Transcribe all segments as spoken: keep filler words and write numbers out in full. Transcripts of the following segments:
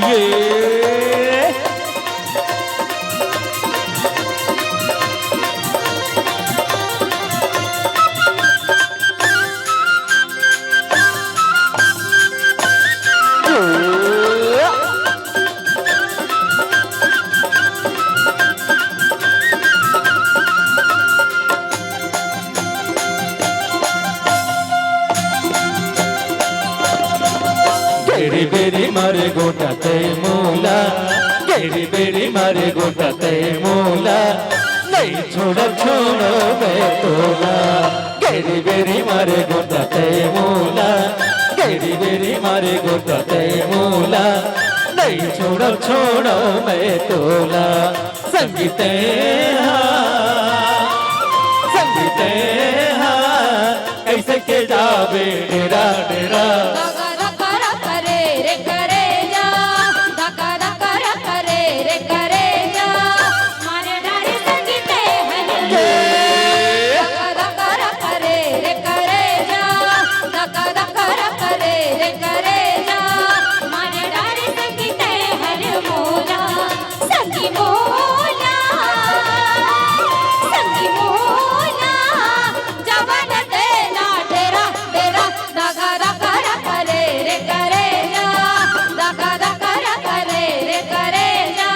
ये गेड़ी बेरी मारे गोटा तै मोला, गेड़ी बेरी मारे गोटा तै मोला, नहीं छोड़ा छोड़ा मैं तोला। गेड़ी बेरी मारे गोटा तै मोला, गेड़ी बेरी मारे गोटा तै मोला, नहीं छोड़ा छोड़ा मैं तोला। संगीते हा, संगीते हा, कैसे के जावे डेरा डेरा। दगा दगा करे रे करे जा, दगा दगा करे रे करे जा, मारे डारी संगीते हनी। दगा दगा करे रे करे जा, दगा दगा करे रे करे जा, मारे डारी संगीते हनी मोला। संगी मोला, संगी मोला, जवान तेला डेरा डेरा, दगा दगा करे रे करे जा, दगा दगा करे रे करे जा,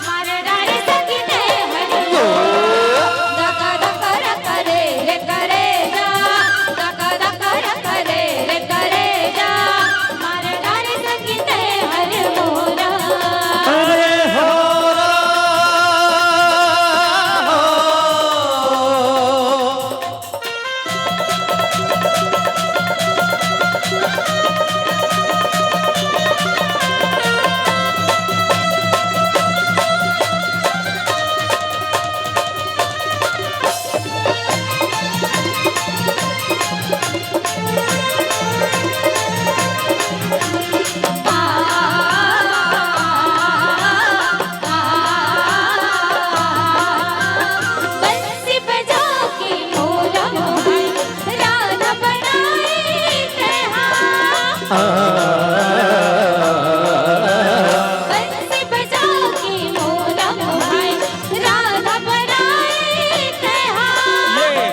मारे डारी संगी ते हनी। दगा दगा करे रे करे जा, दगा दगा करे रे करे जा, मारे डारी संगी ते हनी मोला। अरे हो रा, हो। बंसी बजा के मोला मोहन राधा बनाए तेहा। आ, बंसी बजा के मोला मोहन राधा बनाए तेहा।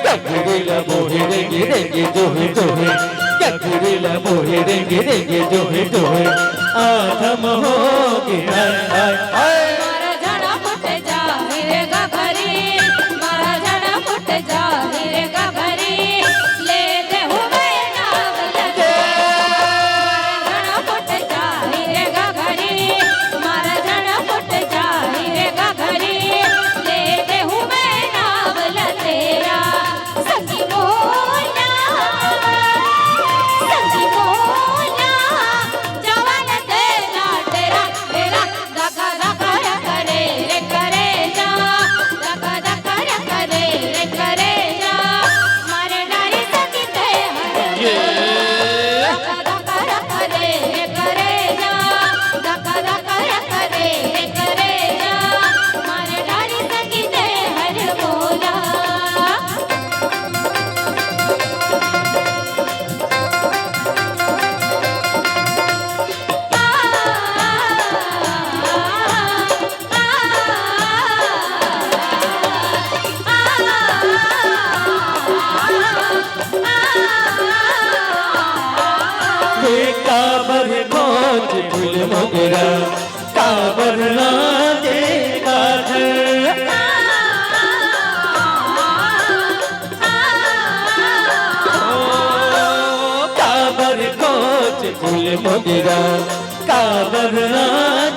गगरी ला मोहे रेंगे रेंगे जोहे जोहे, गगरी ला मोहे रेंगे रेंगे जोहे जोहे, आथम हो गे हाय हाय हाय। मारा झड़ा फुट जाही रे गगरी, मारा झड़ा फुट जाही रे गगरी, ले दे हूँ मैं नाम लगे। मारा झड़ा फुट जाही रे गगरी, मारा झड़ा फुट जाही रे गगरी, ले दे हूँ मैं नाम ल तेरा। संगी मोला, संगी मोला, जवान तेरा डेरा डेरा। धका धका रे करे रे करे जा, धका धका रे करे रे करे जा, मारे डारी संगी ते हर ये। धका धका रे करे रे करे जा, धका धका रे करे रे करे जा, मारे डारी संगी ते हर मोला। काबर खोज फूल मोगरा, काबर ना दे काजल। काबर खोज फूल मोगरा, काबर ना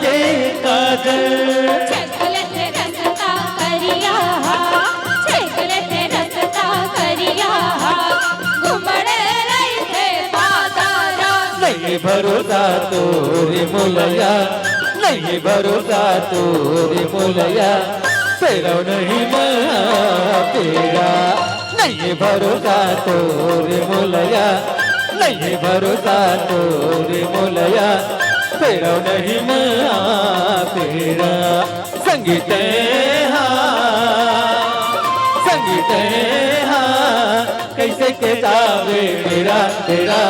दे काजल। चॉकलेट रसता करिया हा, चॉकलेट रसता करिया हा, घुमड़ रहिथे बाजारा। नहीं भरोसा तोरे मोलया, नहीं भरोसा तोरे मोलया, पेरव नहीं मैं पेरा। नहीं भरोसा तोरे मोलया, नहीं भरोसा तोरे मोलया, पेरव नहीं मैं पेरा। संगीते हा, संगीते हा, कैसे के जावे डेरा डेरा।